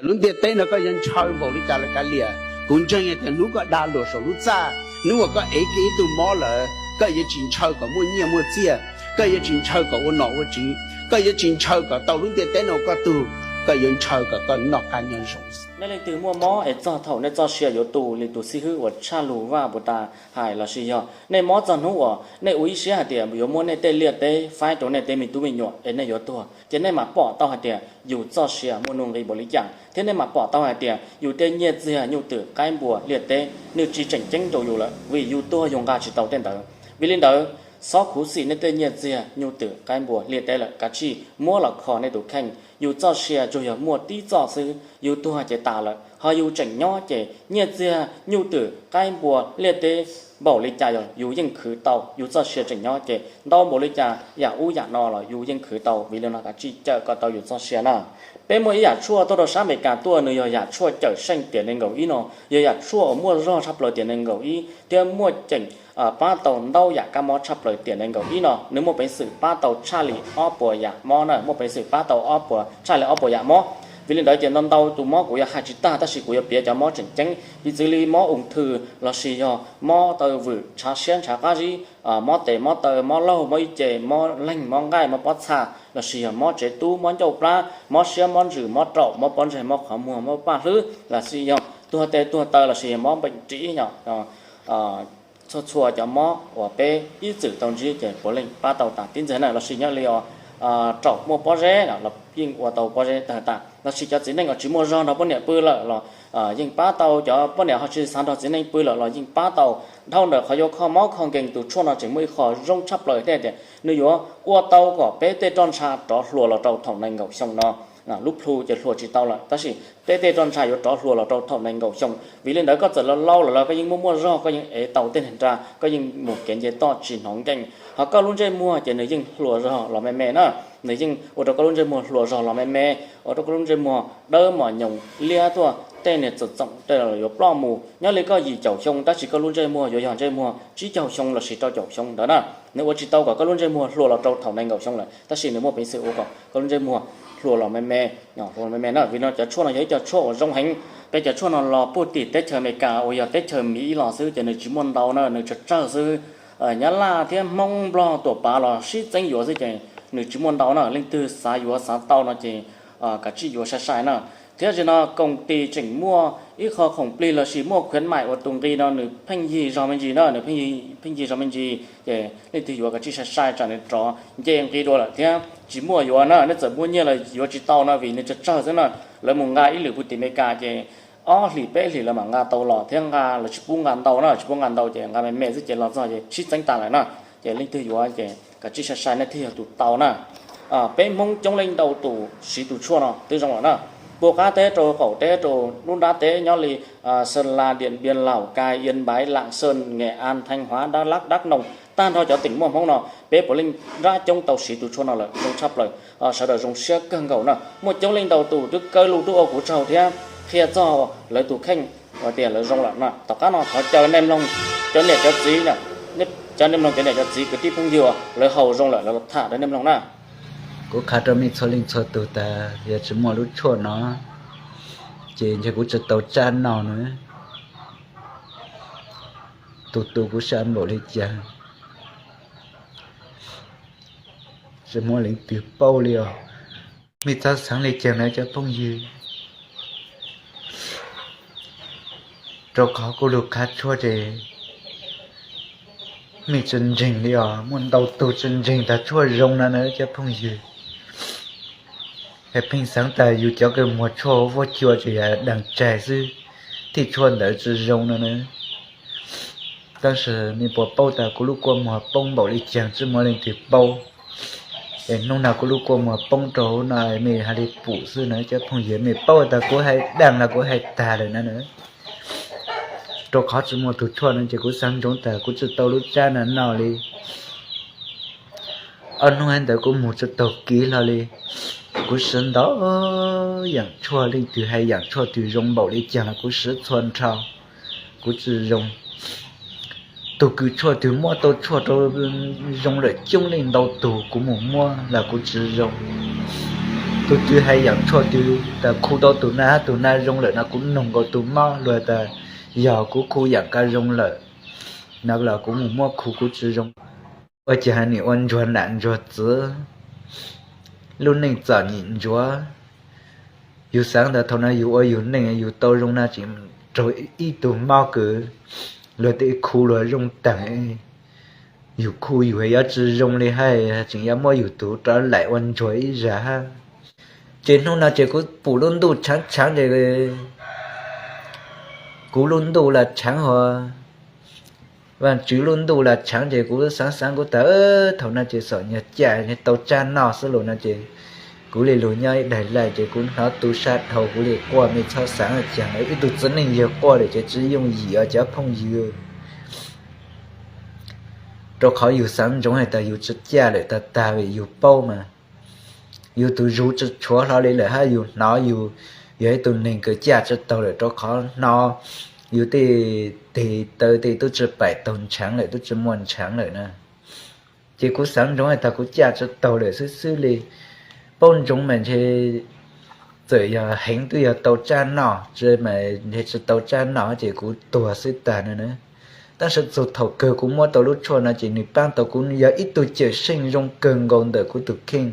Lub ntiaj teb no koj yuav ntshaw npaum li cas los kav liam, kuv ntseeg hais tias hnub koj dag luag saum lub txaj, hnub uas koj ev kiag ib tug mob lawm, koj yuav tsis ntshaw kom muaj nyiaj muaj txiaj, koj yuav tsis ntshaw kom ua nom ua tswv, koj yuav tsis ntshaw kom tau lub ntiaj teb no ua koj tug, koj yuav ntshaw kom koj noj qab nyob zoo. Nej leej twg muaj mob es txog thaum nej txoj sia yuav tu li tus xib hwb uas tshaj lug Vaj Puas Tas hais lossis yog nej mob txog hnub uas nej ua ib siab hais tias yuav muab nej tej liaj teb faib rau nej tej me tub me nyuam es nej yuav tuag, ces nej mam pom tau hais tias yus txoj sia muaj nuj nqis npaum li cas, thiab nej mam pom tau hais tias yus tej nyiaj txiag nyuj twm qaib npua liaj teb nws tsis tseem ceeb rau yus lawm, vim yus tuag yus nqa tsis tau tej ntawd. Vim li ntawd, xob khuv xim nej tej nyiaj txiag nyuj twm qaib npua liaj teb lawm, kav tsij muab los kho nej tus kheej. Yus txoj sia tsuas yog muaj tib txoj xwb, yus tuag ces tas lawm, ho yus tseem nyob ces nyiaj txiag nyuj twm qaib npua liaj teb npaum li cas los yus yeej khwv tau. Yus txoj sia tseem nyob ces ntau npaum li cas yam ub yam no los yus yeej khwv tau. Vim li no kav tsij cawm kom tau yus txoj sia na. Peb muaj ib yam tshuaj tuaj rau sab Amelikas tuaj, nws yog yam tshuaj cawm seej tiam nees nkaum ib no, yog yam tshuaj uas muaj zog tshaj plaws tiam nees nkaum ib thiab muaj ceem pab tau ntau yam kab mob tshaj plaws tiam nees nkaum ib no. Nws muaj peev xwm pab tau tshaj li ob puas yam mob na, muaj peev xwm pab tau ob puas, tshaj li ob puas yam mob. Vim li ntawd ces ntau ntau tus mob kuv yuav hais tsis tag, tab sis kuv yuav piav cov mob tseem ceeb, piv txwv li mob ung thư lossis yog mob taw vwm, ntshav siab ntshav qab zib, mob tes mob taw, mob laug mob ib ce, mob leeg mob nqaij, mob pob txha, lossis yog mob tsev tub, mob ncauj plab, mob siab mob ntsws, mob raum, mob pob ntseg, mob qhov muag, mob paj hlwb, lossis yog tuag tes tuag taw, lossis yog mob npeem ri, txhua txhua cov mob uas peb ib txwm tau ntsib ces puav leej pab tau tas tib ntxwg na. Lossis nyob li os, raum muaj pob zeb los yeej ua tau pob zeb tawg tas. Lossis cov txiv neej uas tsis muaj zog nrog poj niam pw lawm los yeej pab tau, cov poj niam ho tsis xav nrog txiv neej pw lawm los yeej pab tau. Dhau ntawm qhov yuav kho mob kho nkees, tus tshuaj no tseem muaj ib qho zoo tshaj plaws thiab tias nws yuav ua tau kom peb tej roj ntsha rov hluas los rau thaum nees nkaum xyoo no. Lub plhu ces hluas tsis tau lawm, tab sis peb tej roj ntsha yuav rov hluas los rau thaum nees nkaum xyoo. Vim li ntawd koj txawm laus laus lawm los koj yeej muaj muaj zog, koj yeej ev tau tej niag nra, koj yeej mus kev nce toj tsis hnov nkees. Ho koj lub ntsej muag ces nws yeej hluas zog los me me na. Nws yeej ua rau koj lub ntsej muag hluas zog los me me, ua rau koj lub ntsej muag dawb mos nyoos liab tuaj, tej niag txoom txoom tej los yuav ploj mus. Nyob li koj yim caum xyoo tab sis koj lub ntsej muag yuav yog ntsej muag tsib caug xyoo lossis rau caum xyoo ntawd na. Nws ua tsis tau kom koj lub ntsej muag hluas los rau thaum nees nkaum xyoo lawm, tab sis nws muaj peev xwm ua kom koj lub ntsej muag hluas los me me, hluas los me me na. Vim no cov tshuaj no yog ib co tshuaj uas zoo heev. Peb cov tshuaj no los puag tim teb chaws Amelikas uas yog teb chaws Miv ib los xwb ces nws tsis muaj ntau na, nws tsawg tsawg xwb. Nyab Laj thiab Hmoob Nplog Tuam Pav los sib txeeb yuav xwb ces nws tsis muaj ntau na. Leej twg xav yuav xav tau no ces kav tsij yuav sai sai na. Thiab zaum no koom tis tseem muaj ib qho khoom plig lossis muaj khuyến mại uas tus nqi no nws pheej yig zog me ntsis na, nws pheej yig zog me ntsis ces leej twg yuav kav tsij sai sai tsam nws rov nce nqi dua lawm thiab tsis muaj yuav na. Nej txawm muaj nyiaj los yuav tsis tau no vim nws tsawg tsawg xwb na. Lawv mus nqa ib lwm puag tim Amelikas ces ob hlis peb hlis lawv mam nqa tau los thiab nqa, lawv tsis pub nqa ntau na, tsis pub nqa ntau ces nqa me me xwb ces los txog ces sib txeeb tas lawm na. Ces leej twg yuav ces kav tsij sai sai nej thiaj yog tus tau na. Peb Hmoob coob leej ntau tus siv tus tshuaj no twb zoo lawm na. Puag qab teb rau qaum teb rau lub nrab teb nyob li Sơn La, Điện Biên, Lào Cai, Yên Bái, Lạng Sơn, Nghệ An, Thanh Hóa, Đắk Lắk, Đắk Nông, tag nrho cov teem muaj Hmoob no peb puav leej nrab coob tau siv tus tshuaj no lawm, zoo tshaj plaws. Sawv daws zoo siab kawg nkaus na. Muaj coob leej ntau tus twb kawb lus twb ua kuv tsaug thiab qhia txog lawv tus kheej tias lawv zoo lawm na. Tom qab no thov caw nej mloog cov niam cov txiv, cov nej mloog cov niam cov txiv kwv tij phooj ywg lawv haus zoo lawm lawv los tham rau nej mloog na. Kuv qha rau mej txhua leej txhua tug tas yog tsis muaj lub tshuaj no ces ntshe kuv tsis tau tsab no na. Tus tu kuv sab npaum li cas tsis muaj leej twg paub li os. Mej txhob xaav li cas na cov phooj ywg, rau qhov kuv lug qha tshuaj ces mej tsis ntseeg li os. Muaj ntau tug tsis ntseeg tas tshuaj zoo no na cov phooj ywg. Es pheej xaav tas yus cov kws muag tshuaj vuab cua tsis yog daag tsaig xwb, tej tshuaj ntawd tsis zoo no na. Tab sis mej puas paub tas kuv lub kua muag poob npaum li caag tsis muaj leej twg paub. Es hnub no kuv lub kua muag poob rau hauv no mej hais li pum xwb na cov phooj ywg, mej paub tas kuv hais daag los kuv hais tag lawm na. Rau qhov tsis muaj tug tshuaj no ces kuv xaav ntsoov tas kuv tsis tau lub tsab no noj li. Ob hnub hais ntawd kuv moog tsis taug kev hlo li. Kuv siv ntau yaam tshuaj, leej twg hais yaam tshuaj twg zoo npaum li caag los kuv siv txhua nrho, kuv tsis zoo. Tug kws tshuaj twg muab tau tshuaj rau zoo lawm coob leej ntau tug kuv moog muab los kuv tsis zoo. Tus twg hais yaam tshuaj twg tas khu tau tus na, tus na zoo lawm no kuv noog nkaus tus mob luag tas yog kuv khu yaam ko zoo lawm no los kuv mus muab khu kuv tsi zoo. Ua cas nim ua ntsuag nam ntsuag txwv, lub neej txom nyem ntsuav. Yus xaav tas thaum no yus ua yus neej yus tau zoo no tseem raug ib tug mob kws luag tej khu luag zoo taag, yus khu yus yuav tsi zoo li hab tseem yuav muab yus tug rov laim ua ntsuag ib zag hab. Ces hnub no ces kuv pum lub ntuj tshaav tshaav ces kuv lub ntuj los tshaav hos Vaajtswv lub ntuj los tshaav ces kuv xaav xaav kuv tas thaum no ces xom nyuag caj tau tsaj noj xwb los no ces kuv li lug nyob ib daig laij ces kuv hnov tu sab dhau kuv li quaj, mej txhob xaav caag ib tug txiv neej yawg quaj lawm ces tsi yooj yim os cov phooj ywg. Rau qhov yus xaav ntsoov has tas yus tsi caj lawm tag tag vim yus paub mas yus tus zug tsi tshuav hlo li lawm hab yus hnov yus yog ib tug neeg kws caj tsi taug lawm rau qhov hnov yus tej teg taw tej tub tsi paim taug ntshaav lawm, tub tsi muaj ntshaav lawm na. Ces kuv xaav ntsoov has tas kuv caj tsi taug lawm xwb xwb li. Paub ntsoov mas ntshe txawm yog heev twb yog tau tsaj noj, tsi mas ntshe tsi tau tsaj noj ces kuv tuag xwb tag no na. Tab sis txug thaum kawg kuv muab tau lub tshuaj no ces nws paab tau kuv yog ib tug cawm seej zoo kawg nkaus ntawm kuv tus kheej.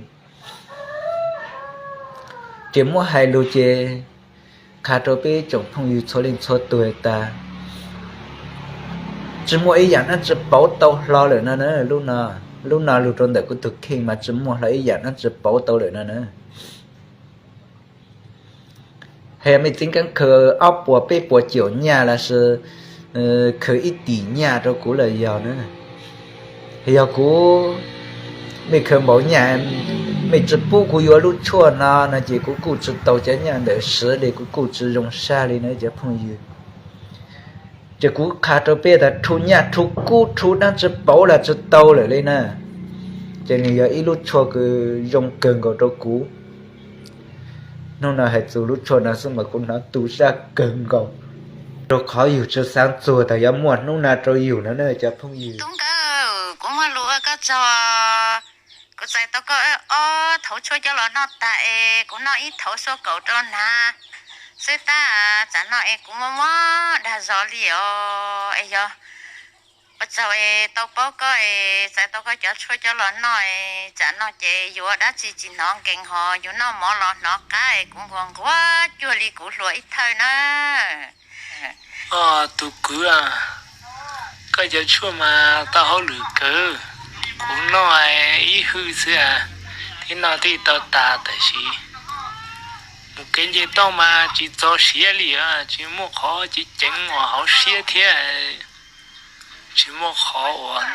Ces muab hais lug ces qha rau peb tsoom phooj ywg txhua leej txhua tug tas tsi muaj ib yaam dlaab tsi pauv tau hlo lawm no na. Lub no lug rau ntawm kuv tus kheej mas tsi muaj hlo ib yaam dlaab tsi pauv tau lawm no na. Has mej txeeb keeb khaws ob puas peb puas caum nyaj los sis khaws ib tim nyaj rau kuv los yog na. Yog kuv, mej khaws npaum nyaj, mej tsi pub kuv yuav lub tshuaj no no ces kuv kuj tsi tau cov nyaj ntawd siv li, kuv kuj tsi zoo sab li na cov phooj ywg. Ces kuv qha rau peb tas rhu nyaj rhu kub rhu dlaab tsi pauv los tsi tau lawm li na. Ces nws yog ib lub tshuaj kws zoo kawg nkaus rau kuv. Hnub no hais txug lub tshuaj no xwb mas kuv hnov tu sab kawg nkaus, rau qhov yus tsi xaav txuag tas yuav muaj hnub no rau yus no na cov phooj ywg. Tub Nkawd, kuv muaj lus ua koj tsaug. Kuv txais tau koj ob thauv tshuaj coj los noj tag es kuv noj ib thauv xuaj kaum rau hnav xwb tab, tsam no es kuv mob mob dag zog li os. Es yog ua tsaug es tau paub koj es txais tau koj cov tshuaj coj los noj es tsam no ces yuav dab tsi tsis hnov nkees hos yus noj mov los hnov qab es kuv nquag nquag cuag li kuv hluas ib thawj na. Tus kwv, koj cov tshuaj mas tau hauj lwm kawg. Kuv noj ib hwj xwb thiab noj thiaj tau tas, tab sis mus kev nce toj mas tsis txog siab li, tsis muaj qhov ceev ceev uas hauv siab thiab tsis muaj qhov uas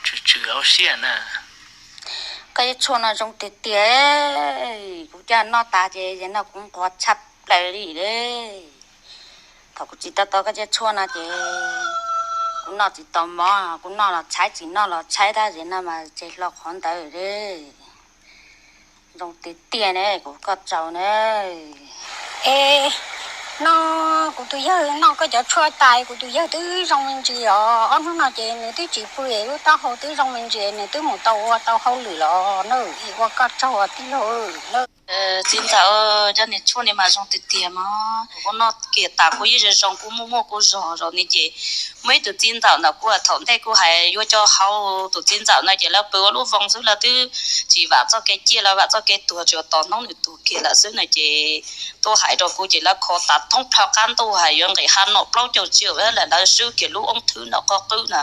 tsw tsw hauv siab na. Koj cov tshuaj no zoo tiag tiag, kuv coj noj tas ces no kuv nquag tshaj plaws li. Thaum kuv tsis tau tau koj cov tshuaj no ces kuv noj tsis tau mov, kuv noj los tshaib tsis noj los tshaib tab sis no mas tseg hlo qhov ntawd li. Zoo tiag tiag ne, kuv koj tsaug na. Es no kuv tus yawg noj koj cov tshuaj tas kuv tus yawg twb zoo me ntsis os, ob hnub no ces nws twb tsis pw es lub taub hau twb zoo me ntsis, nws twb mus tau ua tau hauj lwm los na. Ua koj tsaug tij laug na. Txiv ntxawm, cov niag tshuaj ni mas zoo tiag tiag mas, kuv noj kiag tas kuv yeej zoo zoo, kuv muaj muaj kuv zog zog ni ces muaj ib tug txiv ntxawm ntawm kuv thaum ntej kuv hais yuav coj haus, tus txiv ntxawm no ces lawv pw ua lub voo xwb, lawv twb tsis vam txoj kev ciaj, lawv vam txoj kev tuag, tsuas tos hnub nws tuag kiag lawm xwb no ces tuaj hais rau kuv ces lawv kho tas thoob plaws qab ntuj hais yuav nqis ha no plaub caug tsiaum lawm, lawv swb kiag lub oob thwb ntawm qhov qwb na,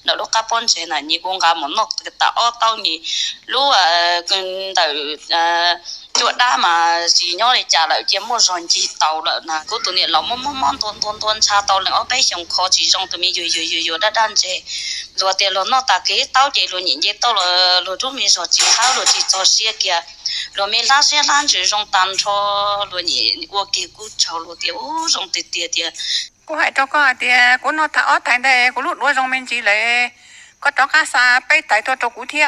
ntawm lub qab pob ntseg na, nyias kuv nqa mus noj tas ob taub ni, lub ntawm cuaj dab mas tsis nyob li cas lawm, cia muaj zog ncig taus lawm na. Kuv tus niam laus mob mob mob ntua ntua ntua ntshav tau li ob peb xyoos, kho tsis zoo, tus me yuag yuag yuag yuag daj daj ntseg. Luag tias luag noj tas kev taub ces luag nyiam nce toj, luag rub me zog tsis hawb, luag tsis txog siab kiag, luag me hlab siab hlab ntsws zoo tag nrho, luag nyiam ua kiag kuv tsaug, luag tias ub zoo tiag tiag tiag. Kuv hais rau koj hais tias kuv noj tag ob tais ntawd kuv lub duav zoo me ntsis lawm, koj rov qab xa peb tais tuaj rau kuv thiab.